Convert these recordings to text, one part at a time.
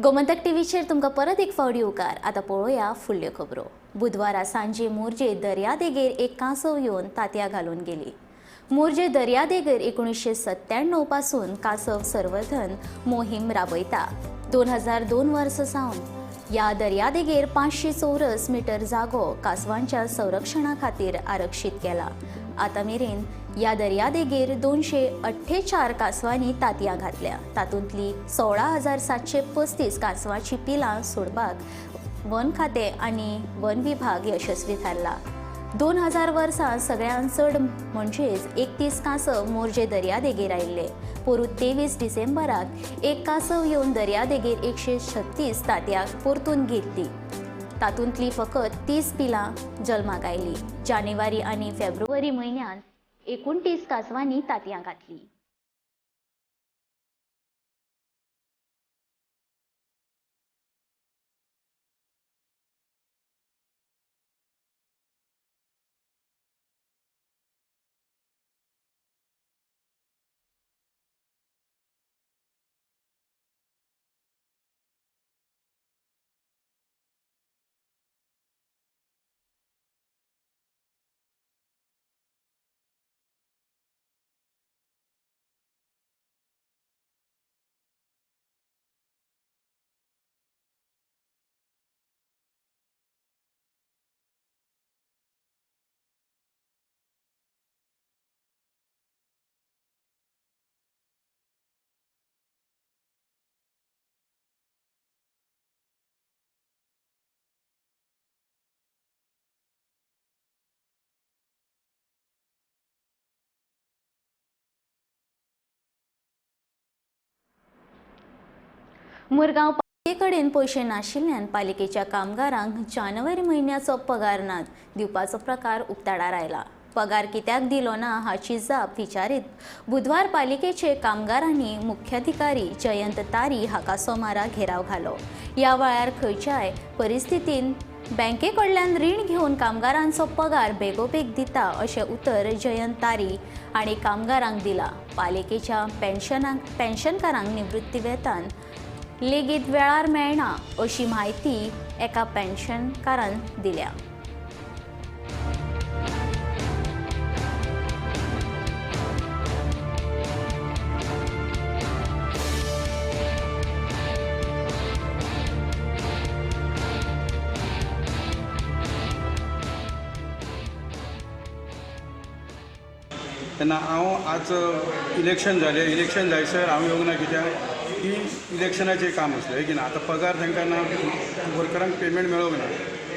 गोमंतक टीव्हीचेर तुमकां परत एक फावटी उपकार. आतां पळोवया फुडल्यो खबरो. बुधवारा सांजे मोरजे दर्यादेगेर एक कांसव येवन तांतयां घालून गेली. मोरजे दर्यादेगेर 1997 पासून कांसव संवर्धन मोहीम राबयता. 2002 वर्सा सावन ह्या दर्यादेगेर 500 चौरस मिटर जागो कांसवांच्या संरक्षणा खातीर आरक्षीत केला. आतां मेरेन ह्या दर्यादेगेर 248 कांसवांनी तांतयां घातल्या. तातूंतली 16,735 कांसवाची पिलां सोडपाक वन खातें आनी वन विभाग यशस्वी थारला. 2000 वर्सां सगळ्यांत चड म्हणजेच 31 कांसव मोरजे दर्यादेगेर आयिल्ले. पोरूं 23 डिसेंबराक एक कांसव येवन दर्यादेगेर 136 तांतयां परतून घेतली. तातूंतली फकत 30 पिलां जल्माक आयली. जानेवारी आनी फेब्रुवारी म्हयन्यांत 29 कांसवांनी तांतयां घातली. मुरगांव पालिके कडेन पयशे नाशिल्ल्यान पालिकेच्या कामगारांक जानेवारी म्हयन्याचो पगार ना दिवपाचो प्रकार उक्ताडार आयला. पगार कित्याक दिलो ना हाची जाप विचारीत बुधवार पालिकेचे कामगारांनी मुख्याधिकारी जयंत तारी हाका सोमारा घेराव घालो. ह्या वेळार खंयच्याय परिस्थितीन बँके कडल्यान रीण घेवन कामगारांचो पगार बेगोबेग दिता अशें उतर जयंत तारी हांणी कामगारांक दिला. पालिकेच्या पेन्शनकारांक निवृत्ती वेतन लेगीत वेळार मेळना अशी म्हायती एका पेन्शनकारान दिल्या. तेन्ना हांव आज इलेक्शन जालें, इलेक्शन जायसर हांव येवंक ना कित्याक की इलेक्शनाचें काम आसलें की ना. आतां पगार तांकां ना, वर्करांक पेमेंट मेळोंक ना,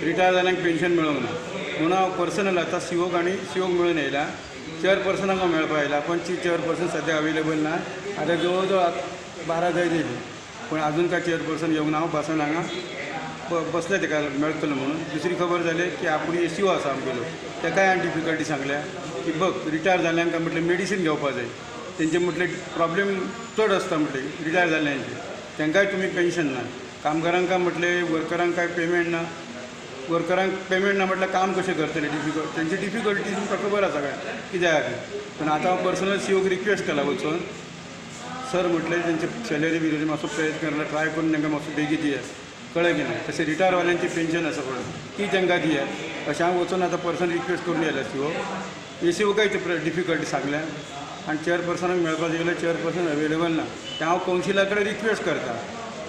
रिटायर जाल्ल्यांक पेन्शन मेळोंक ना, म्हणून हांव पर्सनल आतां सीओक आनी सीओक मेळून येयला. चेअरपर्सनाक हांव मेळपाक आयला, पण ती चेअरपर्सन सद्या अवेलेबल ना. आतां जवळ जवळ 12 जायत येयली पूण आजून काय चेअरपर्सन येवंक ना. हांव बसून हांगा बसले ताका मेळटलो म्हणून. दुसरी खबर जाली की आपूण एसीओ आसा आमगेलो, ताकाय हांवें डिफिकल्टी सांगल्या की बघ रिटायर जाल्ल्यांक म्हटलें मेडिसीन घेवपा जाय, तेंचे म्हटलें प्रॉब्लेम चड आसता म्हटलें रिटायर जाल्ल्यांचे, तांकांय तुमी पेन्शन ना. कामगारांक म्हटलें वर्करांक काय पेमेंट ना, वर्करांक पेमेंट ना म्हटल्यार काम कशें करतले, डिफिकल्ट तेंची डिफिकल्टी तुमकां खबर आसा काय कित्याक. पूण आतां हांव पर्सनल सीओक रिक्वेस्ट केला वचून, सर म्हटलें तेंचे सॅलरी बिलरी मातसो प्रयत्न करला, ट्राय करून तांकां मातसो बेगीन दियात, कळ्ळें की ना. तशें रिटायरवाल्यांचें पेन्शन आसा पळय ती तांकां दियात अशें हांव वचून आतां पर्सनल रिक्वेस्ट करून येयला. सीओ एसीओकय ते डिफिकल्टी सांगल्या आनी चेअरपर्सनाक मेळपाक गेल्यार चेअरपर्सन अवेलेबल ना. तें हांव कौन्सिला कडेन रिक्वेस्ट करता,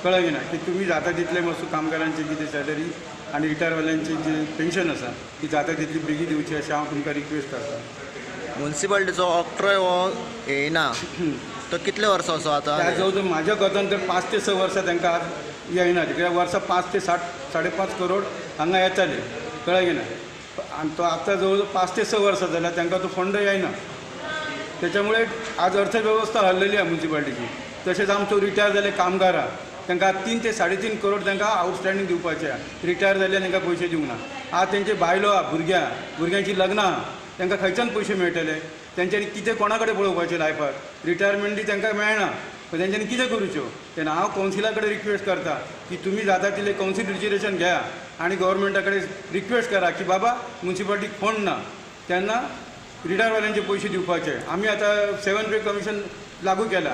कळ्ळें की ना, की तुमी जाता तितले मातसो कामगारांची कितें सॅलरी आनी रिटायरवाल्यांची जी पेन्शन आसा ती जाता तितली बेगीन दिवची अशें हांव तुमकां रिक्वेस्ट करता. मुन्सिपालिटीचो ऑक्ट्रॉय हो येयना तो कितले वर्सां असो आतां? त्या जवळ जवळ म्हाज्या कोतान तर 5 ते 6 वर्सां तांकां येयना. कित्याक वर्सां 5 ते 7.5 करोड हांगा येताले, कळ्ळें की ना. आनी तो आतां जवळ जवळ 5 ते 6 वर्सां जाल्यार तांकां तो फंड येयना. त्याच्यामुळे आज अर्थवेवस्था हल्लेली आहे मुन्सिपालिटीची. तशेंच आमचो रिटायर जाल्ले कामगारां तांकां 3 ते 3.5 करोड तांकां आउटस्टँडींग दिवपाचें आहा. रिटायर जाल्ले तांकां पयशे दिवंक ना. आज तेंचे बायलो आहा, भुरग्यां भुरग्यांची लग्नां, तांकां खंयच्यान पयशे मेळटले? तेंच्यांनी कितें कोणा कडेन पळोवपाचें लायफार? रिटायरमेंट तांकां मेळना, तेंच्यांनी कितें करूच्यो? तेन्ना हांव कौन्सिला कडेन रिक्वेस्ट करता की तुमी जाता तितलें कौन्सिल रिजर्वेशन घेया आनी गव्हर्मेंटा कडेन रिक्वेस्ट करा की बाबा मुन्सिपालिटीक फंड ना, तेन्ना रिटायरवाल्यांचे पयशे दिवपाचे. आमी आतां 7 पे कमिशन लागू केला.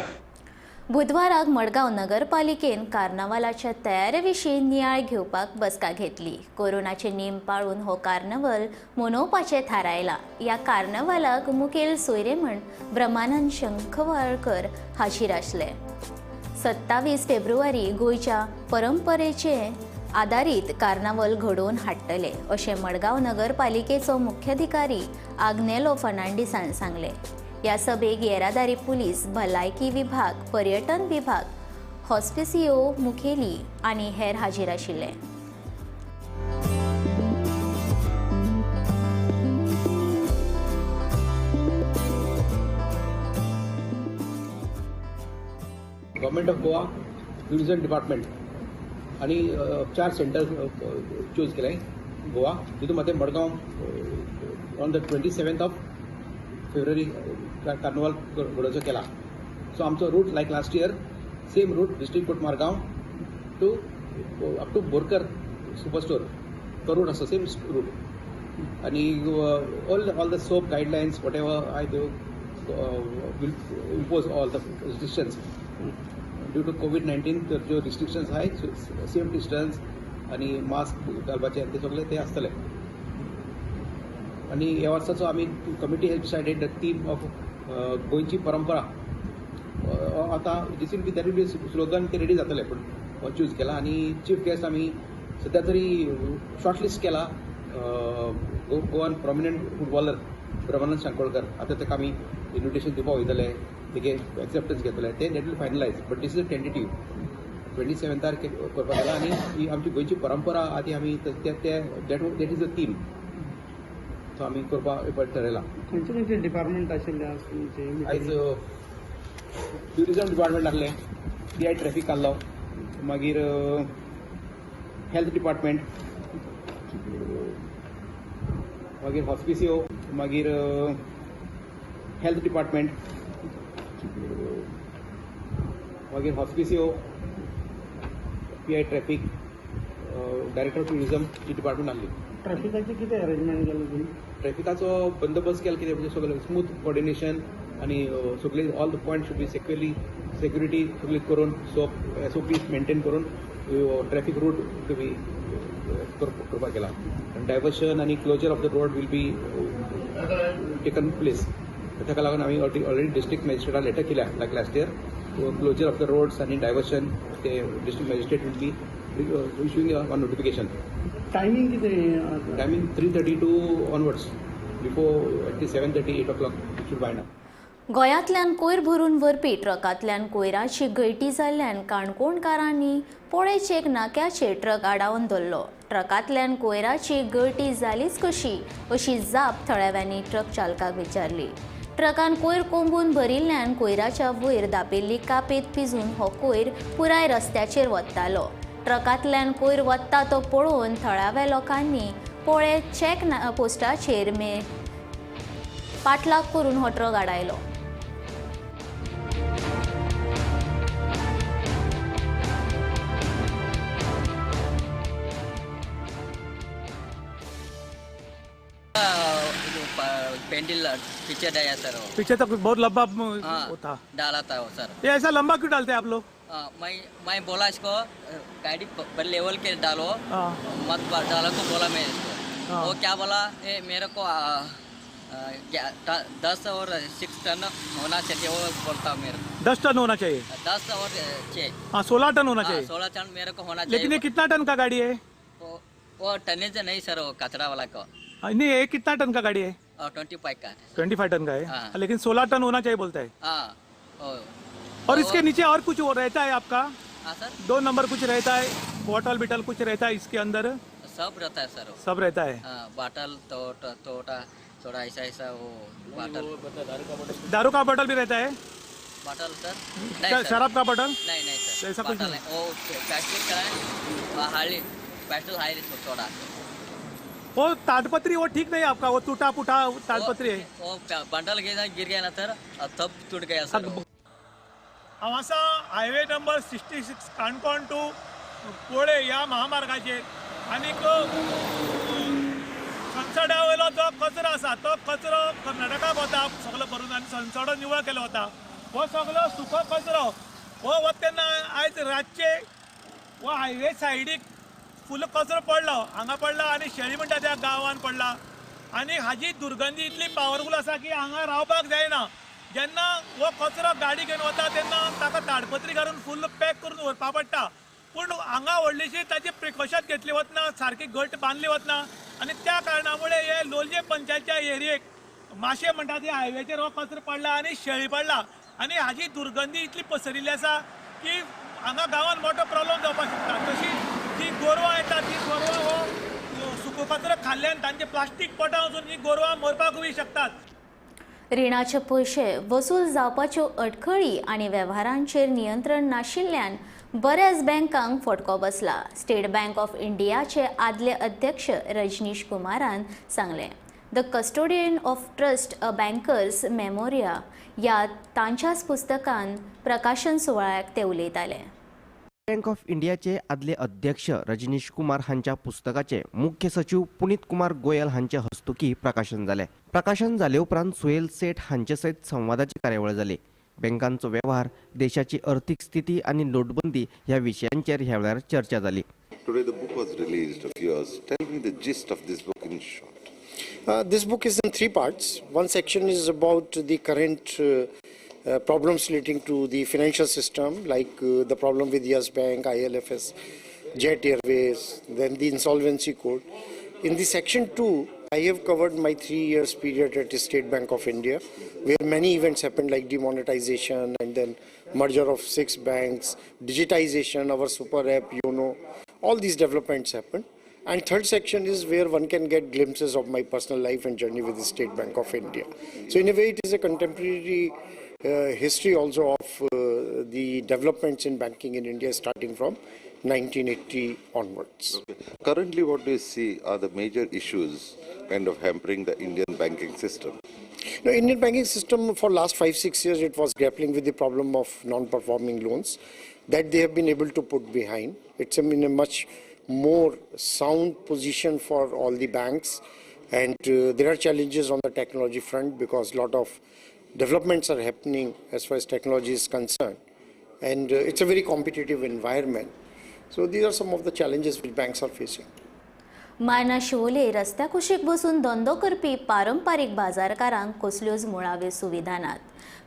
बुधवाराक मडगांव नगरपालिकेन कार्नावालाच्या तयारे विशीं नियाळ घेवपाक बसका घेतली. कोरोनाचे नेम पाळून हो कार्नावाल मनोवपाचें थारायला. ह्या कार्नावालाक मुखेल सोयरे म्हण ब्रह्मानंद शंखवाळकर हाजीर आसले. 27 फेब्रुवारी गोंयच्या परंपरेचे आदारीत कार्नावाल घडोवन हाडटले अशें मडगांव नगरपालिकेचो मुख्याधिकारी आग्नेलो फर्नांडीसान सांगलें. ह्या सभेक येरादारी पुलीस, भलायकी विभाग, पर्यटन विभाग, हॉस्पिसियो मुखेली आनी हेर हाजीर आशिल्ले. Government of Goa tourism department आणि 4 सेंटर चूज केले गोवा, तितून मध्ये Madgaon on the 27th of February carnival घडोवचो केला. सो आमचो route like last year same route district court Margao to up to Borkar super store तो रूट आसा, same route. आनी all the SOP guidelines whatever I they will impose all the restrictions due to COVID-19. ज्यो restrictions आहाय safe distance आनी mask घालपाचें ते सगळे ते आसतले. आनी ह्या वर्साचो आमी committee has decided the theme of गोंयची परंपरा. आतां this will be there will be slogan ते रेडी जातले पूण हो चूज केला. आनी चीफ गेस्ट आमी सद्या तरी शॉर्टलिस्ट केला Goan prominent footballer Brahmanand Shankolkar. आतां ताका आमी इन्विटेशन दिवपाक वयतले, तेगे एक्सेप्टन्स घेतले, ते that will finalise but this is a tentative. 27 करपाक गेला. आनी ही आमची गोंयची परंपरा आहा ती आमी ते that is a theme तो आमी करपाक ठरयला. खंयचे खंयचे डिपार्टमेंट आशिल्ले आज तुमचे? आयज ट्युरिजम डिपार्टमेंट लागलें, पी I traffic आहलो, मागीर हेल्थ डिपार्टमेंट, मागीर हॉस्पिसियो, मागीर हेल्थ डिपार्टमेंट, मागीर hospicio, P I traffic, director of tourism he department आहली. ट्रॅफिकाचे कितें अरेंजमेंट केलें तुमी? ट्रॅफिकाचो बंदोबस्त केला कितें म्हणजे सगळें स्मूथ कॉर्डिनेशन आनी सगळे all the point should be securely security सगळी करून सोप एस ओ पी maintain करून ट्रॅफिक रूट टू बी करपाक केला. डायवर्शन आनी closure of the road will be taken place. ताका लागून आमी ऑलरेडी डिस्ट्रिक्ट मॅजिस्ट्रेटाक लेटर केल्या like last year closure of the roads आनी डायवर्शन ते district magistrate will be issuing one notification. Timing कितें? Timing 3:30 to onwards, before at least 7:30, 8 o'clock it should wind up. गोंयांतल्यान कोयर भरून व्हरपी ट्रकांतल्यान कोयराची गळटी जाल्ल्यान काणकोणकारांनी पोळे चेक नाक्याचेर ट्रक आडावन धरलो. ट्रकांतल्यान कोयराची गळटी जालीच कशी अशी जाप थळाव्यांनी ट्रक चालकाक विचारली. ट्रकान कोयर कोंबून भरिल्ल्यान कोयराच्या वयर दापिल्ली कापेत पिजून हो कोयर पुराय रस्त्याचेर वत्तालो. ट्रकांतल्यान कोयर वत्ता तो पळोवन थळाव्या लोकांनी पोळे चेक पोस्टाचेर मे पाटलाग करून हो ट्रक आडायलो. पेंडिल पीछे डाया सर, वो पीछे तक बहुत लंबा होता डाला था वो सर. ये ऐसा लंबा क्यों डालते हैं आप लोग? मैं बोला इसको गाड़ी पर लेवल के डालो, मत डालो को बोला मैं इसको. वो क्या बोला, ए मेरे को 10 और 6 टन होना चाहिए, वो बोलता मेरे को. 10 टन होना चाहिए? 10 और 6. हाँ, 16 टन होना चाहिए. 16 टन मेरे को होना चाहिए. लेकिन ये कितना टन का गाड़ी है? वो टनेज नहीं सर, वो कचरा वाला को नहीं. ये कितना टन का गाड़ी है? 25 का. 25 टन का है, लेकिन 16 टन होना चाहिए बोलता है. हाँ. और इसके नीचे और कुछ और रहता है आपका? हाँ सर, 2 नंबर कुछ रहता है, बॉटल बिटल कुछ रहता है इसके अंदर? सब रहता है सर, सब रहता है. हाँ, बॉटल तो थोड़ा थोड़ा ऐसा ऐसा वो बॉटल, दारू का बॉटल भी रहता है? बॉटल सर नहीं, शराब का बॉटल नहीं, नहीं सर, ऐसा कुछ नहीं. वो प्लास्टिक का है, हार्डली पेट्रोल हाई थोड़ा. वो ताडपत्री वो ठीक नहीं आपका, वो टूटा फूटा ताडपत्री है. वो बंडल गिर गया ना सर, तब टूट गया सर. हांव आसा highway number 66 Canacona to Polem ह्या महामार्गाचेर आनीक सनसड्या वयलो जो कचरो आसा तो कचरो कर्नाटकाक वता सगलो भरून आनी सनसडो निवळ केलो वता. हो सगलो सुको कचरो हो वता तेन्ना आयज रातचे हो हायवे सायडीक फुल कचरो पडलो, हांगा पडला आनी शेळी म्हणटा त्या गांवान पडला आनी हाजी दुर्गंधी इतली पावरफूल आसा की हांगा रावपाक जायना. जेन्ना हो कचरो गाडी घेवन वता तेन्ना ताका ताडपत्री घालून फूल पॅक करून व्हरपा पडटा, पूण हांगा व्हडलीशी ताची प्रिकॉशन घेतली वतना, सारकी घट बांदली वतना आनी त्या कारणामुळे हे लोलये पंचायतच्या एरियेक माशे म्हणटा ते हायवेचेर हो कचरो पडला आनी शेळी पडला आनी हाजी दुर्गंधी इतली पसरिल्ली आसा की हांगा गांवांत मोठो प्रॉब्लम जावपाक शकता. तशी जी गोरवां येता ती गोरवां हो सुको कचरो खाल्ल्यान तांचे प्लास्टीक पोटां वचून ही गोरवां मरपाकूय शकतात. रिणाचे पयशे वसूल जावपाच्यो अडखळी आनी वेव्हारांचेर नियंत्रण नाशिल्ल्यान बऱ्याच बँकांक फटको बसला. स्टेट बँक ऑफ इंडियाचे आदले अध्यक्ष रजनीश कुमारान सांगलें, the custodian of trust a banker's memoir ह्या तांच्याच पुस्तकान प्रकाशन सुवाळ्याक ते उलयताले. बँक ऑफ इंडियाचे आदले अध्यक्ष रजनीश कुमार हांच्या पुस्तकाचे मुख्य सचिव पुनीत कुमार गोयल हांचे हस्तुकी प्रकाशन जालें. प्रकाशन जाले उपरांत सुहेल सेठ हांचे सयत संवादाची कार्यावळ जाली. बँकांचो वेव्हार, देशाची अर्थीक स्थिती आनी नोटबंदी ह्या विशयांचेर ह्या वेळार चर्चा जाली. Today the book was released of yours. Tell me the gist of this book in short. This book is in three parts. One section is about the current problems relating to the financial system, like the problem with Yes Bank, ILFS, Jet Airways, then the insolvency code. In the section 2, I have covered my 3 years period at the State Bank of India, where many events happened like demonetization and then merger of 6 banks, digitization, our super app, YONO, all these developments happened. And third section is where one can get glimpses of my personal life and journey with the State Bank of India. So in a way, it is a contemporary history also of the developments in banking in India starting from 1980 onwards. Okay. Currently, what do you see are the major issues kind of hampering the Indian banking system? No, Indian banking system for last 5-6 years, it was grappling with the problem of non-performing loans that they have been able to put behind. It's in a much more sound position for all the banks, and there are challenges on the technology front because a lot of developments are happening as far as technology is concerned, and it's a very competitive environment. So these are some of the challenges which banks are facing. Marna Siolim रस्त्या कुशीक बसून धंदो करपी पारंपारीक बाजारकारांक कसल्योच मुळाव्यो सुविधा नात.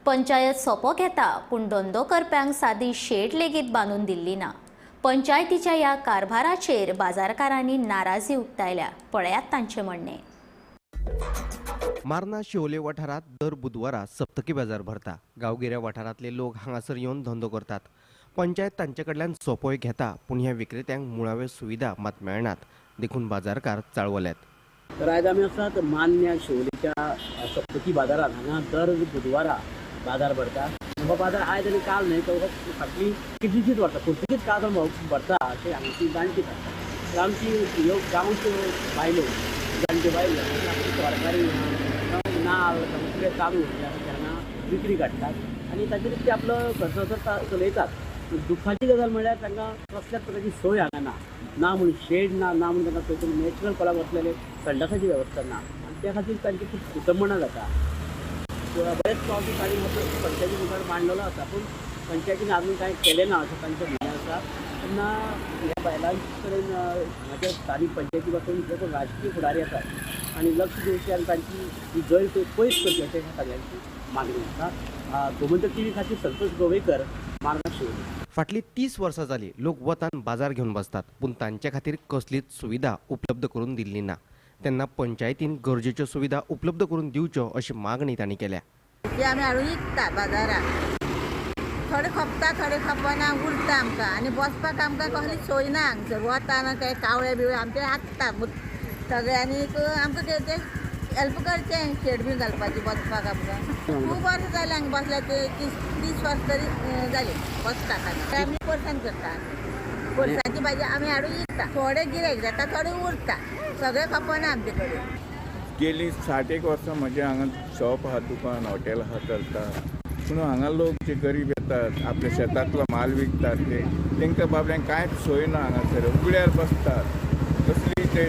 पंचायत सोपो घेता पूण धंदो करप्यांक सादी शेड लेगीत बांदून दिल्ली ना. पंचायतीच्या ह्या कारभाराचेर बाजारकारांनी नाराजी उक्तायल्या. पळयात तांचें म्हणणें. मार्ना शिवोले वाठारांत दर बुधवारा सप्तकी बाजार भरता. गांवगिऱ्या वाठारांतले लोक हांगासर येवन धंदो करतात. पंचायत तांचे कडल्यान सोपोय घेता पूण ह्या विक्रेत्यांक मुळाव्यो सुविधा मात मेळनात, देखून बाजारकार चाळवल्यात. तर आयज आमी आसात मान्य शिवोलेच्या सप्तकी बाजारांत. हांगा दर बुधवारा बाजार भरता. हो बाजार आयज आनी काल न्हय, तो फाटलीं कितलीशींच वर्सां पुर्तुगीज काळ भरता अशें हांगची जाणटी सांगता. तर आमची ह्यो गांवच्यो बायलो, जाणट्यो बायलो आपली तरकारी नाल कितें तांदूळ जे आसा ते हांगा विक्री काडटात आनी ताचेर ते आपलो खर्च चलयतात. दुख्खाची गजाल म्हणल्यार तांकां कसल्याच प्रकारची सोय हांगा ना, ना म्हूण शेड ना, ना म्हूण तांकां खंय तरी नॅचरल कोलाक वतलेले संडासाची वेवस्था ना आनी त्या खातीर तांची खूब कुटंबणां जाता. बरेच फावटी तांणी पंचायती मुखार मांडलेलो आसा पूण पंचायतीन आजून कांय केलें ना अशें तांचें म्हणणें आसा. तेन्ना ह्या बायलां कडेन हांगाच्या स्थानीक पंचायती पासून जे कोण राजकीय फुडारी आसात आनी लक्ष दिवचें आनी तांची ही गैरसोय पयस करची अशें ह्या सगळ्यांची मागणी आसा. गोमंतक टीव्ही खातीर संतोष गोवेकर, मार्ना शिवोले. फाटलीं 30 वर्सां जालीं लोक वतान बाजार घेवन बसतात पूण तांचे खातीर कसलीच सुविधा उपलब्ध करून दिल्ली ना. तेन्ना पंचायतीन गरजेच्यो सुविधा उपलब्ध करून दिवच्यो अशी मागणी तांणी केल्या. ते आमी हाडून विकता बाजारात, थोडे खपता थोडे खपना उरता आमकां आनी बसपाक आमकां कसली सोय ना. हांगसर वताना काय कावळे बिवळे आमचे हाकता सगळ्यांनी आमकां कितें तें हेल्प करचें, शेड बी घालपाची बसपाक आमकां. खूब वर्सां जालीं हांगा बसल्या, ते 30 वर्सां तरी जालीं बसता. आमी पोरसान करता, पोरसाची भाजी आमी हाडून विकता. थोडे गिरायक जाता, थोडे उरता, सगळें खपना आमचे कडेन. गेलीं 60 वर्सां म्हजें हांगा शॉप आहा, दुकान हॉटेल आहा चलता. पूण हांगा लोक जे गरीब येतात आपल्या शेतांतलो म्हाल विकतात ते तांकां बाबड्यांक कांयच सोय ना. हांगासर उगड्यार बसतात, कसली ते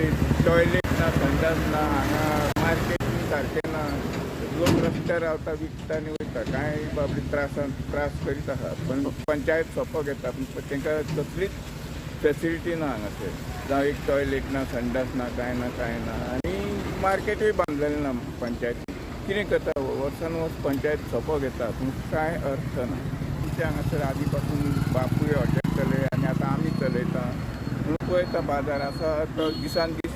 टॉयलेट ना, संडास ना, हांगा मार्केट सारकें ना, लोक रस्त्यार रावता, विकता आनी वयता. कांय बाबडी त्रासान त्रास करीत आसा, पण पंचायत सोपो घेता, पूण तांकां कसलीच फेसिलिटी ना हांगासर. जावं एक टॉयलेट ना, संडास ना, कांय ना कांय ना. आनी मार्केटूय बांदलेलें ना पंचायती. कितें करता, वर्सान वर्स पंचायत सोपो घेता, पूण कांय अर्थ ना. आमच्या हांगासर आदी पासून बापूय हॉटेल चलय आनी आतां आमी चलयता. म्हणून पळयता बाजार आसा तो दिसान दीस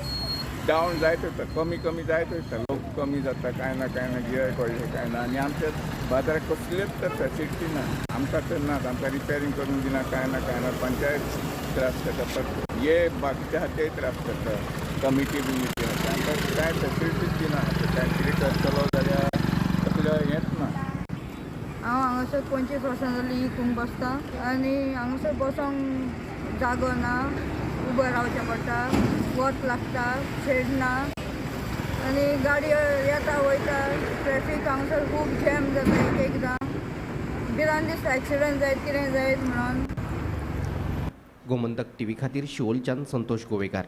डावन जायत वयता, कमी कमी जायत वयता, लोक कमी जाता, कांय ना कांय ना, गिरायक व्हडलें कांय ना. आनी आमच्या बाजाराक कसल्योच तर फेसिलिटी ना, आमकां तर नात, आमकां रिपेरींग करूंक दिना, कांय ना कांय ना. पंचायत त्रास करता, पर हे बाकीचे आहा तेय त्रास करता, कमिटी बिमिटी आहा, आमकां कांय फेसिलिटीज दिना. कांय कितें करतलो जाल्यार तसलें हेंच ना. हांव हांगासर 25 वर्सां जालीं विकूंक बसता आनी हांगासर बसोंक जागो ना, उबो रावचें पडटा, वत लागता, शेड ना आनी गाडी येता वयता, ट्रॅफीक हांगासर खूब जॅम जाता. एक एकदां भिरांत दिसता एक्सिडंट जायत कितें जायत म्हणून. गोमंतक टीव्ही खातीर शिवोलच्यान संतोष गोवेकार.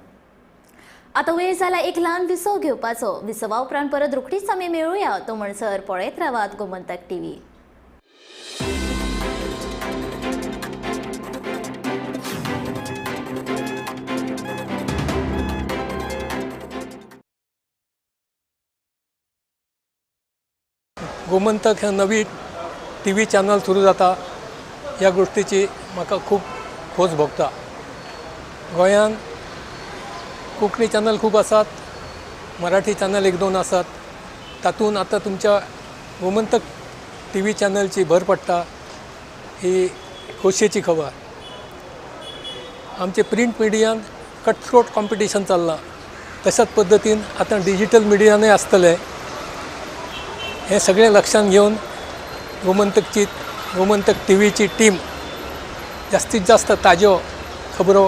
आतां वेळ जाला एक ल्हान विसव घेवपाचो. विसवा उपरांत परत रोखडीच आमी मेळुया. तो म्हणसर पळयत रावात गोमंतक टीव्ही. गोमंतक हे नवी टी व्ही चॅनल सुरू जाता ह्या गोष्टीची म्हाका खूब खोस भोगता. गोंयांत कोंकणी चॅनल खूब आसात, मराठी चॅनल एक दोन आसात, तातूंत आतां तुमच्या गोमंतक टी व्ही चॅनलची भर पडटा ही खोशयेची खबर. आमचे प्रिंट मिडियान कटथ्रोट कॉम्पिटिशन चल्लां, तशाच पद्दतीन आतां डिजिटल मिडियानूय आसतलें. हें सगळें लक्षांत घेवन गोमंतक टी व्हीची टीम जास्तीत जास्त ताज्यो खबरो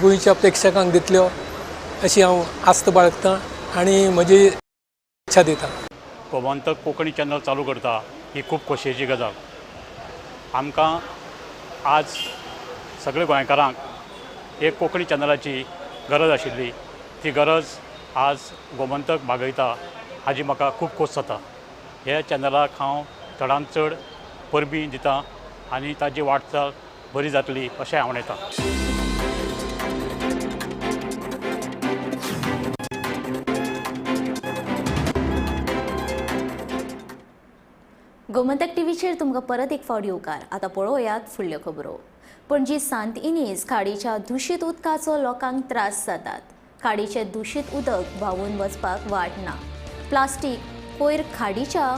गोंयच्या प्रेक्षकांक दितल्यो अशी हांव आस्त बाळगतां आनी म्हजी इच्छा दिता. गोमंतक कोंकणी चॅनल चालू करता ही खूब खोशयेची गजाल. आमकां आज सगळे गोंयकारांक एक कोंकणी चॅनलाची गरज आशिल्ली, ती गरज आज गोमंतक भागयता हाजी म्हाका खूब खोस जाता. ह्या चॅनलाक हांव चडांत चड परबीं दिता आनी ताजी वाटचाल बरी जातली अशें हांव म्हणटा. गोमंतक टीव्हीचेर तुमकां परत एक फावट येवकार. आतां पळोवयात फुडल्यो खबरो. पणजी सांत इनेज खाडीच्या दुशीत उदकाचो लोकांक त्रास जातात. खाडीचें दुशीत उदक व्हांवून वचपाक वाट ना. प्लास्टीक कोयर खाडीच्या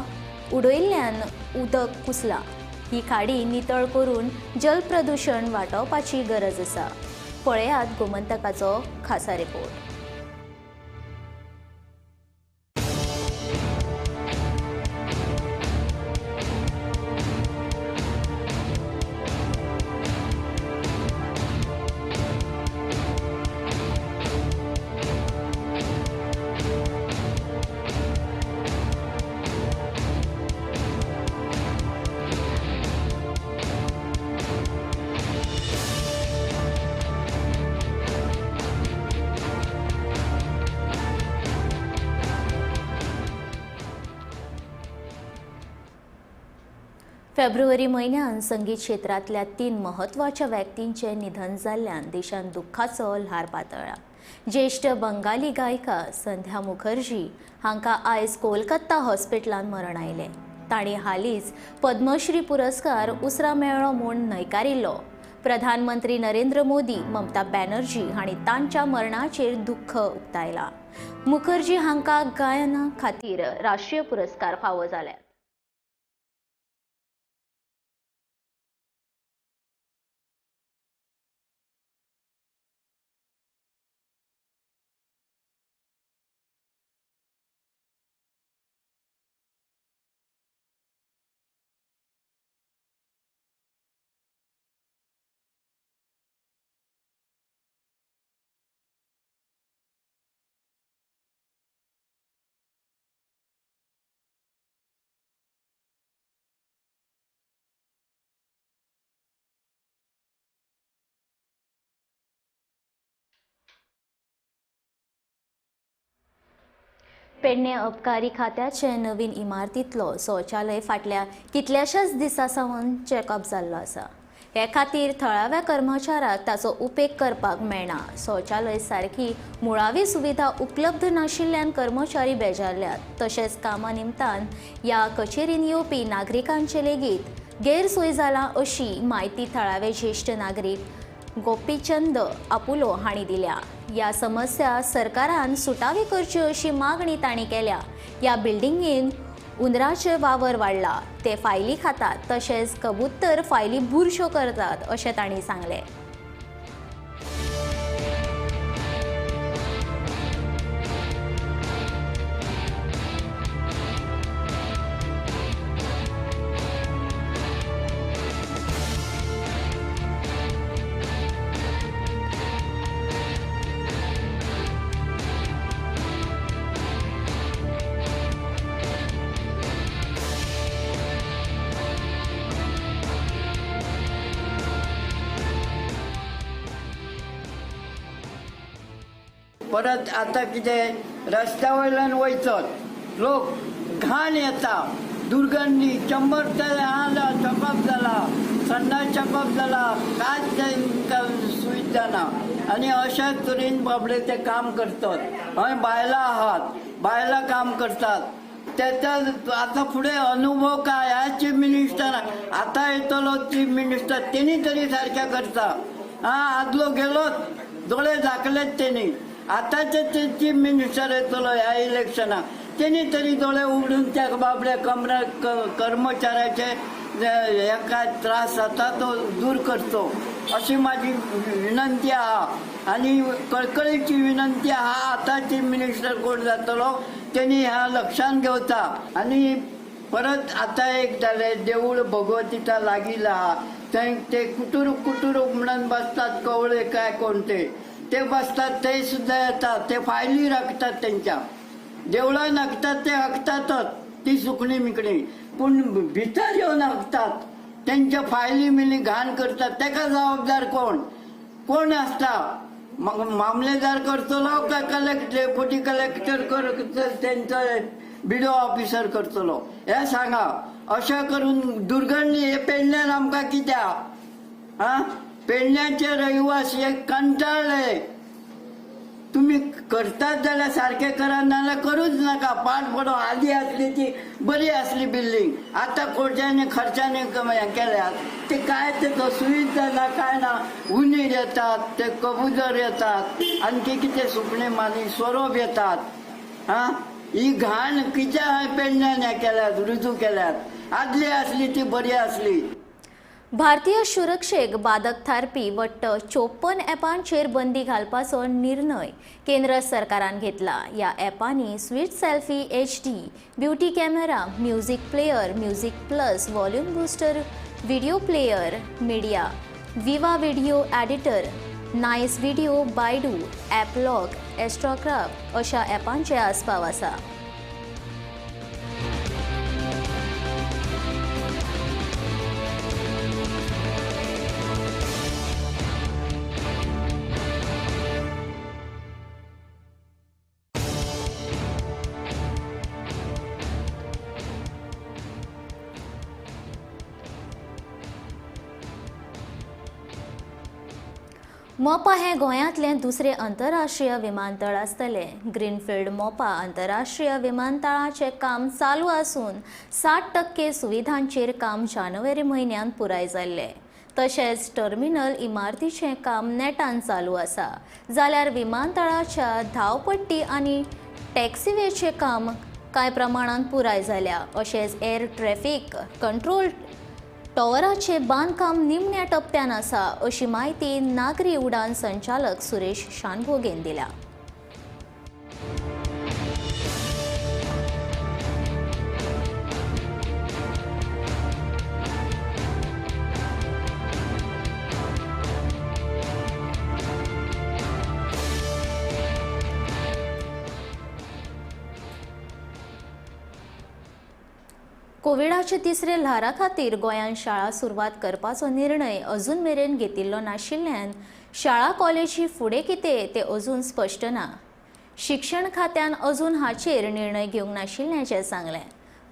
उडयल्ल्यान उदक कुसलां. ही खाडी नितळ करून जल प्रदूशण वाटावपाची गरज आसा. पळयात गोमंतकाचो खासा रिपोर्ट. फेब्रुवारी म्हयन्यान संगीत क्षेत्रांतल्या 3 म्हत्वाच्या व्यक्तींचें निधन जाल्ल्यान देशांत दुख्खाचो ल्हार पातळ्ळा. ज्येश्ठ बंगाली गायिका संध्या मुखर्जी हांकां आयज कोलकाता हॉस्पिटलांत मरण आयलें. तांणी हालींच पद्मश्री पुरस्कार उसरां मेळ्ळो म्हूण न्हयकारिल्लो. प्रधानमंत्री नरेंद्र मोदी, ममता बॅनर्जी हांणी तांच्या मरणाचेर दुख्ख उक्तायलां. मुखर्जी हांकां गायना खातीर राष्ट्रीय पुरस्कार फावो जाल्यात. पेडणे अबकारी खात्याचे नवीन इमारतींतलो शौचालय फाटल्या कितल्याशाच दिसां सावन चॅकअप जाल्लो आसा. हे खातीर थळाव्या कर्मचाऱ्यांक ताचो उपेग करपाक मेळना. शौचालय सारकी मुळावी सुविधा उपलब्ध नाशिल्ल्यान कर्मचारी बेजारल्यात. तशेंच कामा निमतान ह्या कचेरीन येवपी नागरिकांचे लेगीत गैरसोय जाला अशी म्हायती थळावे ज्येश्ठ नागरीक गोपीचंद आपुलो हांणी दिल्या. ह्या समस्या सरकारान सुटावी करची अशी मागणी तांणी केल्या. ह्या बिल्डिंगेन उंदराचे वावर वाडला, ते फायली खातात तशेंच कबूतर फायली बुरश्यो करतात अशें तांणी सांगलें. परत आतां कितें रस्त्या वयल्यान वयचत लोक घाण येता, दुर्गंधी, 100 ते चकअप जाला, संडास चकअप जाला, कांयच तांकां सुविधा ना. आनी अशा तरेन बाबडे ते काम करतात. हय बायलां आहात, बायलां काम करतात. तेचा आतां फुडें अनुभव काय ह्या चीफ मिनिस्टर आतां येतलो चीफ मिनिस्टर तेणी तरी सारकें करता. आं आदलो गेलोच, दोळे झाकलेच तेणी. आतांचे ते चीफ मिनिस्टर येतलो ह्या इलेक्शनाक तेणी तरी दोळे उगडून त्या बाबड्या कमरा कर्मचाऱ्याचे हे काय त्रास जाता तो दूर करचो अशी माझी विनंती आहा. आनी कळकळीची विनंती आहा, आतां चीफ मिनिस्टर कोण जातलो तेणी ह्या लक्षांत घेवचा. आनी परत आतां एक जालें, देवूळ भगवतीच्या लागीं आहा थंय ते कुटुरूक कुटुरूक म्हणून बसतात कवळे काय कोण ते ते बसतात, ते सुद्धा येतात, ते फायली राखतात त्यांच्या देवळान हाकतात, ते हाकतातच ती सुकणी मिकणी, पूण भितर येवन हाकतात, त्यांच्या फायली मिली घाण करतात. तेका जबाबदार कोण कोण आसता? मामलेदार करतलो काय कलेक्टर, डेप्युटी कलेक्टर करतलो, तेंचो बिडो ऑफिसर करतलो हें सांगा. अशें करून दुर्गंधी हे पेडण्यान आमकां कित्याक? आं पेडण्याचे रहिवासी हे कंटाळ्ळे. तुम्ही करतात जाल्यार सारकें करा, नाजाल्यार करूच नाका. पाड पडो. आदी आसली ती बरी आसली बिल्डींग, आतां कोट्यांनी खर्चानी हें केल्यात ते काय ते सुविधा ना काय ना. उंदीर येतात, ते कबूतर येतात, आणखी कितें सुकणीं मानी सोरोप येतात. आं ही घाण कित्याक पेडण्यान हें केल्यात, रुजू केल्यात? आदली आसली ती बरी आसली. भारतीय सुरक्षेक बादक थारपी वट्ट 54 ॲपांचेर बंदी घालपाचो निर्णय केंद्र सरकारान घेतला. ह्या ॲपांनी sweet selfie HD, beauty camera, music player, music plus, volume booster, video player, media, Viva video editor, nice video, Baidu, app lock, Astrocraft अशा ॲपांचे आस्पाव आसा. मोपा हें गोंयांतलें दुसरें आंतरराष्ट्रीय विमानतळ आसतलें. ग्रीनफिल्ड मोपा आंतरराष्ट्रीय विमानतळाचें काम चालू आसून 60% सुविधांचेर काम जानेवारी म्हयन्यांत पुराय जाल्लें. तशेंच टर्मिनल इमारतीचें काम नेटान चालू आसा. जाल्यार विमानतळाच्या धांवपट्टी आनी टॅक्सीवेचें काम कांय प्रमाणांत पुराय जाल्या. अशेंच एअर ट्रॅफिक कंट्रोल टॉवराचे बांदकाम निमण्या टप्प्यान आसा अशी म्हायती नागरी उडान संचालक सुरेश शानभोगेन दिल्या. कोविडाचे तिसरे ल्हारा खातीर गोंयांत शाळा सुरवात करपाचो निर्णय अजून मेरेन घेतिल्लो नाशिल्ल्यान शाळा कॉलेजी फुडें कितें तें अजून स्पश्ट ना. शिक्षण खात्यान अजून हाचेर निर्णय घेवंक नाशिल्ल्याचें सांगलें.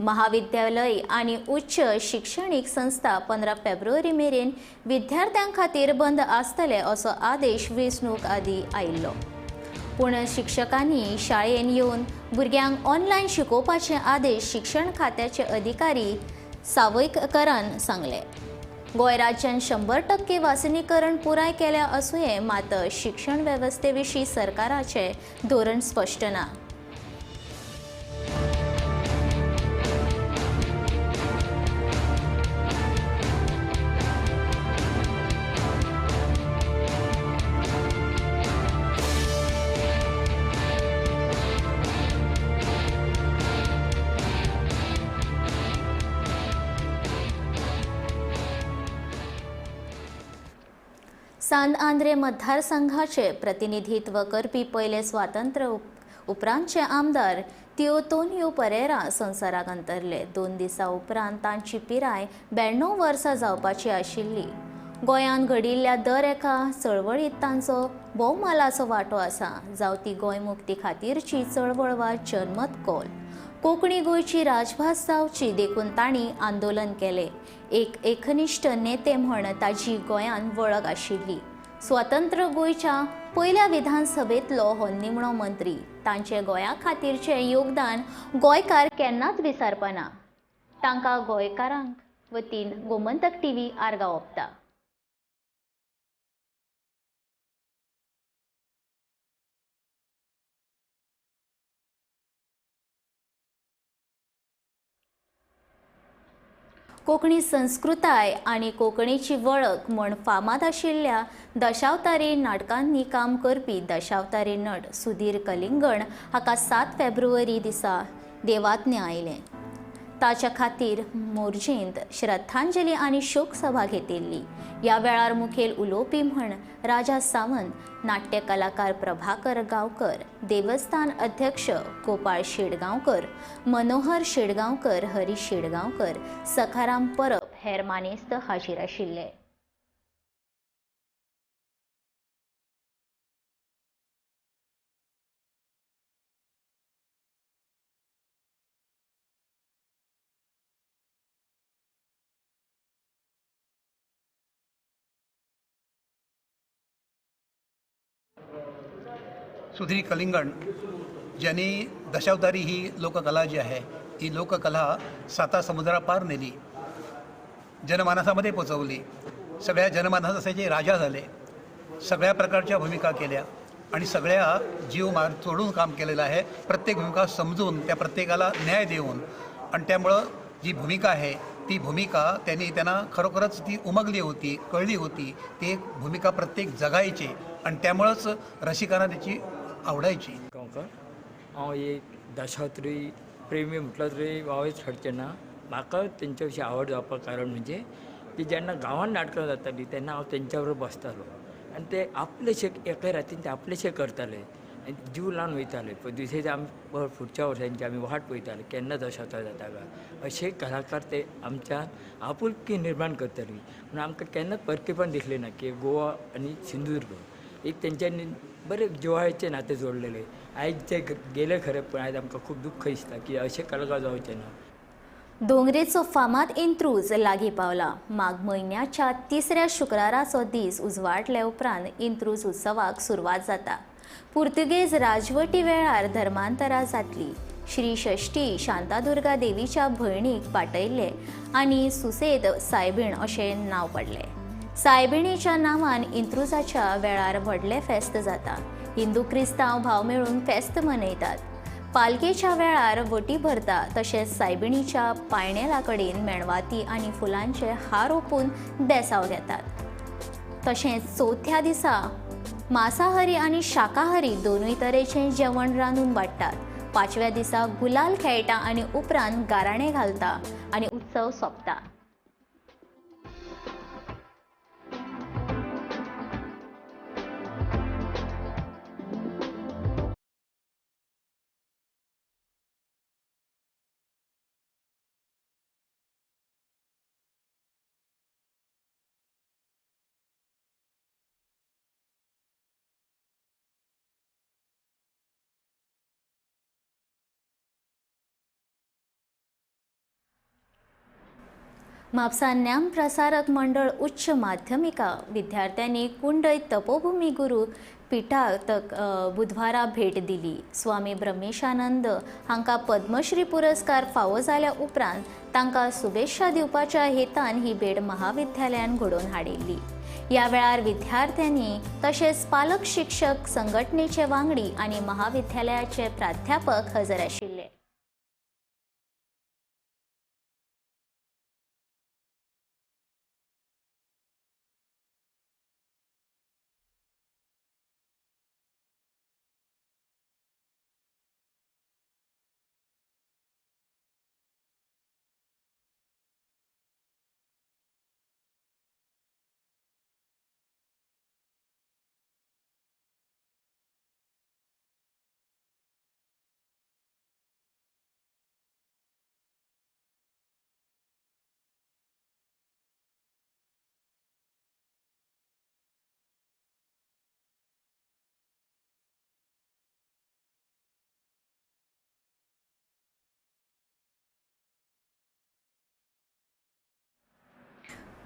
महाविद्यालय आनी उच्च शिक्षणीक संस्था 15 फेब्रुवारी मेरेन विद्यार्थ्यां खातीर बंद आसतले असो आदेश वेंचणूक आदीं आयिल्लो. पूण शिक्षकांनी शाळेन येवन भुरग्यांक ऑनलायन शिकोवपाचे आदेश शिक्षण खात्याचे अधिकारी सावयकरान सांगले. गोंय राज्यान 100% वासिनीकरण पुराय केल्या आसुये, मात शिक्षण वेवस्थे विशीं सरकाराचें धोरण स्पश्ट ना. सांत आंद्रे मतदारसंघाचे प्रतिनिधित्व करपी पयले स्वातंत्र्य उपरांतचे आमदार तियोतोनियो परेरा संवसाराक अंतरले. 2 दिसां उपरांत तांची पिराय 92 वर्सां जावपाची आशिल्ली. गोंयांत घडिल्ल्या दर एका चळवळींत तांचो भोवमालाचो वांटो आसा, जावं ती गोंय मुक्ती खातीरची चळवळ वा जनमत कौल. कोंकणी गोंयची राजभास जावची देखून तांणी आंदोलन केलें. एक एकनिश्ठ नेते म्हण ताजी गोंयांत वळख आशिल्ली. स्वतंत्र गोंयच्या पयल्या विधानसभेंतलो हो निमणो मंत्री. तांचे गोंया खातीरचें योगदान गोंयकार केन्नाच विसरपाना. तांकां गोंयकारांक वतीन गोमंतक टीव्ही आर्गां ओंपता. कोंकणी संस्कृताय आनी कोंकणीची वळख म्हण फामाद आशिल्ल्या दशावतारी नाटकांनी काम करपी दशावतारी नट सुधीर कलिंगण हाका 7 फेब्रुवारी दिसा देवात्म्य आयलें. ताच्या खातीर मोरजेंत श्रद्धांजली आनी शोकसभा घेतिल्ली. ह्या वेळार मुखेल उलोवपी म्हण राजा सावंत, नाट्य कलाकार प्रभाकर गांवकर, देवस्थान अध्यक्ष गोपाळ शेडगांवकर, मनोहर शेडगांवकर, हरी शेडगांवकर, सखाराम परब हेर मानेस्त हाजीर आशिल्ले. सुधीर कलिंगण ज्यांनी दशावतारी ही लोककला जी आहे ही लोककला साता समुद्रापार नेली, जनमानसामध्ये पोचवली, सगळ्या जनमानसाचे राजा झाले, सगळ्या प्रकारच्या भूमिका केल्या आणि सगळ्या जीव मार तोडून काम केलेलं आहे. प्रत्येक भूमिका समजून त्या प्रत्येकाला न्याय देऊन, आणि त्यामुळं जी भूमिका आहे ती भूमिका त्यांनी त्यांना खरोखरच ती उमगली होती, कळली होती. ती एक भूमिका प्रत्येक जगायची आणि त्यामुळंच रसिकांना त्याची आवडायची. गांवकर हांव एक दशावतारी प्रेमी म्हटलं तरी हांवें हाडचें ना. म्हाका तेंच्या विशीं आवड जावपाक कारण म्हणजे ती जेन्ना गांवांत नाटकां जातालीं तेन्ना हांव तेंच्या बरोबर बसतालो आनी ते आपलेशे एके रातीन ते आपलेशे करताले आनी जीव लावन वयताले. पळय दुसरे आमी फुडच्या वर्सांची आमी वाट पळयताले केन्ना दशावतार जाता काय. अशे कलाकार ते आमच्या आपुलकी निर्माण करताली म्हणून आमकां केन्नाच परकेपण दिसलें ना की गोवा आनी सिंधुदुर्ग एक तेंच्यांनी बरें जिवाळ्याचें नातें जोडलेलें. आयज ते गेले खरें, पूण आयज आमकां खूब दुख्ख दिसता की अशे कलाकार जावचे ना. दोंगरेचो फामाद इंत्रूज लागीं पावला. माघ म्हयन्याच्या तिसऱ्या शुक्राराचो दीस उजवाडले उपरांत इंत्रूज उत्सवाक सुरवात जाता. पुर्तुगेज राजवटी वेळार धर्मांतरां जातली. श्री षष्ठी शांतादुर्गा देवीच्या भयणीक पाटयल्ले आनी सुसेद सायबीण अशें नांव पडलें. सायबिणीच्या नांवान इंत्रुजाच्या वेळार व्हडलें फेस्त जाता. हिंदू क्रिस्तांव भाव मेळून फेस्त मनयतात. पालखेच्या वेळार वटी भरता, तशेंच सायबिणीच्या पायणेला कडेन मेणवाती आनी फुलांचे हार ओंपून बेसांव घेतात. तशेंच चवथ्या दिसा मांसाहारी आनी शाकाहारी दोनूय तरेचें जेवण रांदून वाडटात. पांचव्या दिसा गुलाल खेळटा आनी उपरांत गाराणें घालता आनी उत्सव सोंपता. म्हापसा ज्ञानप्रसारक मंडळ उच्च माध्यमिका विद्यार्थ्यांनी कुंडय तपोभूमी गुरू पिठाक बुधवारा भेट दिली. स्वामी ब्रह्मेशानंद हांकां पद्मश्री पुरस्कार फावो जाल्या उपरांत तांकां शुभेच्छा दिवपाच्या हेतान ही भेट महाविद्यालयान घडोवन हाडिल्ली. ह्या वेळार विद्यार्थ्यांनी तशेंच पालक शिक्षक संघटनेचे वांगडी आनी महाविद्यालयाचे प्राध्यापक हजर आशिल्ले.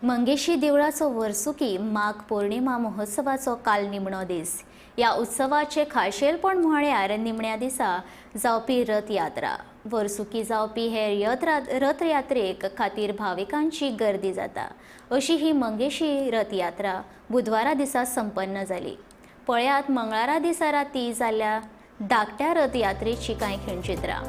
मंगेशी देवळाचो वर्सुकी माघ पौर्णिमा महोत्सवाचो काल निमणो दीस. ह्या उत्सवाचें खाशेलपण म्हळ्यार निमण्या दिसा जावपी रथयात्रा. वर्सुकी जावपी हे रथयात्रेक खातीर भाविकांची गर्दी जाता. अशी ही मंगेशी रथयात्रा बुधवारा दिसा संपन्न जाली. पळयात मंगळारा दिसा राती जाल्ल्या धाकट्या रथयात्रेची कांय खिणचित्रां.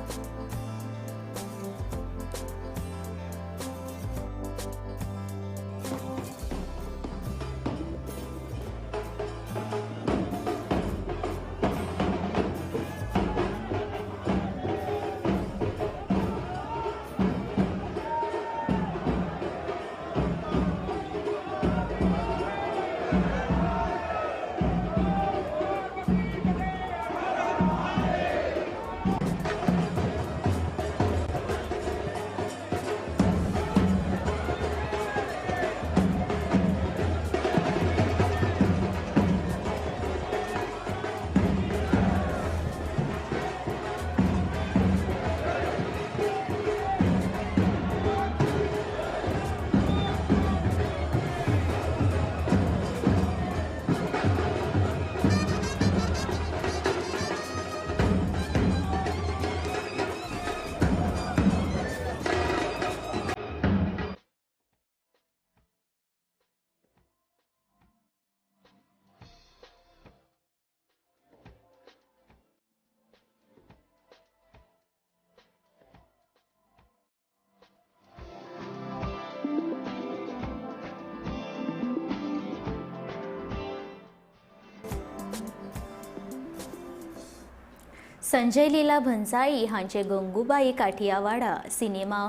संजय लीला भन्साळी हांचे गंगुबाई काठियावाडा सिनेमा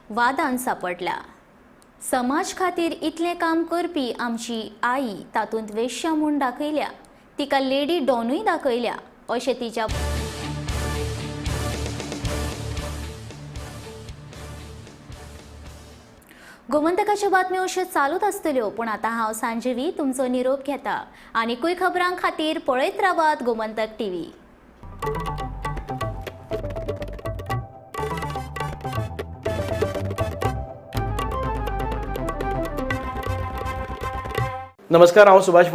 वादान सापडला. समाज खातीर इतलें काम करपी आमची आई तातूंत वेश्या म्हूण दाखयल्या, तिका लेडी डॉनूय दाखयल्या अशें तिच्या गोमंतकाच्यो बातम्यो अश्यो चालूच आसतल्यो, पूण आतां हांव सांजेवी तुमचो निरोप घेता. आनीकूय खबरां खातीर पळयत रावात गोमंतक टीव्ही. नमस्कार, हांव सुभाष.